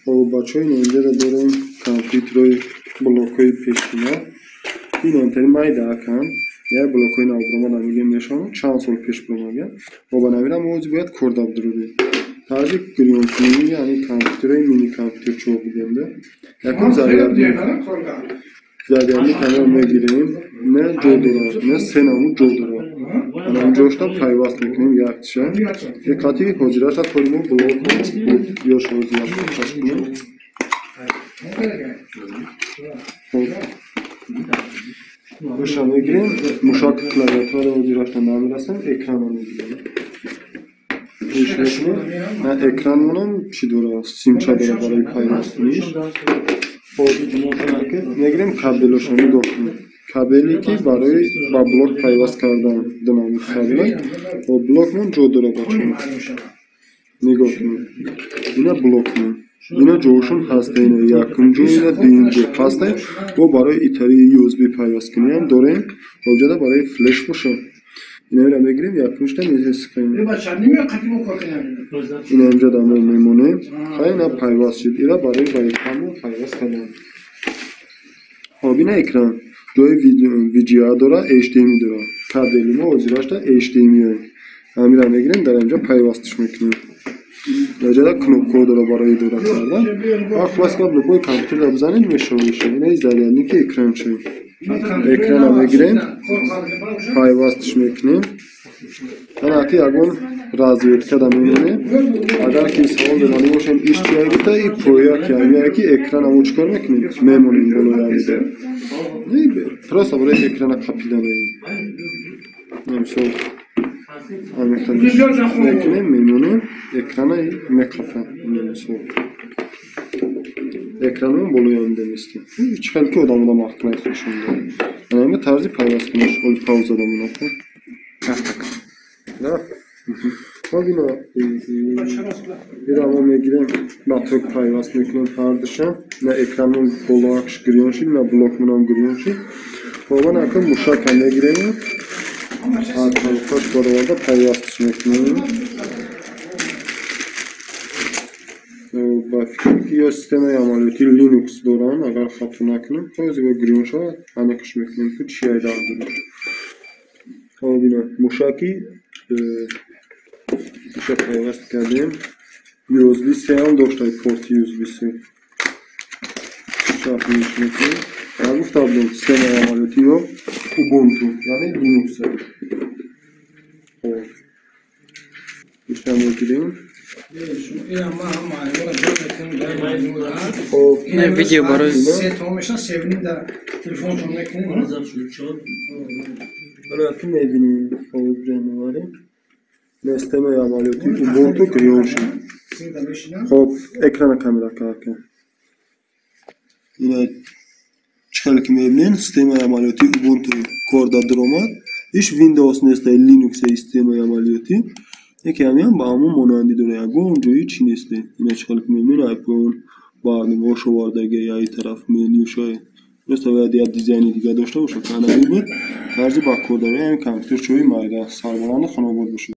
Хоб, бачаҳо, ин инҷода дорем компютерҳои блокҳои пешина. Ин антени майдаакан, як блокҳои нав буромада мегӯем мешаванд, чанд сол пеш буромага. Мо ба навира мо ҳозир бояд корда бидурем. Тарзи гирёнкунӣ, яъне компютерҳои мини компютерчиҳо будем да. Якум зарядник. Зарядник ҳама мегирем, на ҷо дорад, на се намуд ҷо дорад. Ана ҷошта пайваст мекунем яктиша. Диққати ҳозираша кори мо блок ёш ҳозир пайваст кунем. Хоб. Уша мегирем, мушак клавиатура ҳозирашта намерасем, экрана мегирем. Иш мекунем. На экранмонам чӣ дорад? Симча дорад барои пайвастуниш. Хоб, мегирем кабелошо нигоҳ кунем. Кабеле ки барои ба блок пайваст кардан ду намуд кабела. Хоб, блокмон ҷо дорад, бачаҳо. Нигоҳ кунем. Ина блокмон. Ина ҷоашон ҳаста, ина якум ҷо, ина дуюм ҷо ҳаста. Бо барои итари USB пайваст куниам дорем. Ҳоҷада барои флеш боша. Инаро мегирем, якумшта мезесқем. Ина инҷо да мо мемонем. Хай, ина пайваст шуд. Ира барои ба экранмон пайваст кардем. Хоб, ина экран. Ҷои VGA дора, HDMI дора. Кабели мо ҳозирашта HDMI. Ҳамира мегирем, дар инҷо пайвастш мекунем. Даҷада кнопкаҳо дора барои идора кардан. Ва хулос гап, любой компютерро бизанед, мешавад. Ина зарядники экранча. Экрана мегирем, пайвастш мекунем. Ана ки ягон развертка да мемонем. Агар ки савол додани бошем, иш чия гуфта, и поя ки ҳамия ки экрана мо чикор мекунем? Мемонем болои ҳамида. Просто барои экрана қапиданем. Мисол, мекунем, мемонем, экрана меқапа. Мисол, экранмон болои ҳамида местем. Чӣ хел ки одам одам ақлай хушон дорад. Ана ҳамин тарзи пайваст куниш. Оли пауза дамона. Да? Хоб, ина ира мо мегирем, ба ток пайваст мекунем ҳардуша. На экранмон болоакш гирён шид, на блокмонам гирён шид. Хоб, ана ака мушака мегирем, ҳар тарафаш бароварда пайвастш мекунем. Ба фикр ки ё системаи амалиёти Linux доранд, агар хато накунем, ҳозир гирён шавад, аниқш мекунем ки чия дар дорад. Хоб, ина мушаки иша пайваст кардем. USB C ҳам дошта, порти USB C. Шафиш мекунем. Я гуфта будем, системаи амалиёти ё Ubuntu, яъне Linux. Хоб, иша мегирем. Хоб, ина видео барои се то меша, севним да телефонтон мекунем. Ана ки мебинем, хоб, ҷанвари. Системаи амалиёти Ubuntu гирён шуд. Хоб, экрана камера кард. Ина чӣ хеле ки мебинем, системаи амалиёти Ubuntu кор дар дуромад. Иш Windows нест, Linux системаи амалиётӣ. Яке ҳамиам ба ҳамон монандӣ дорад, ягон ҷои чӣ нест. Ина чӣ хеле ки мебинем, айпон барномаҳошо овардаги, яи тараф менюшай. Просто бояд як дизайни дига дошта бошад, ки ана буд тарзи ба кор дарои ҳамин компютерчиҳои майда. Сарбаланду хонобод бошед.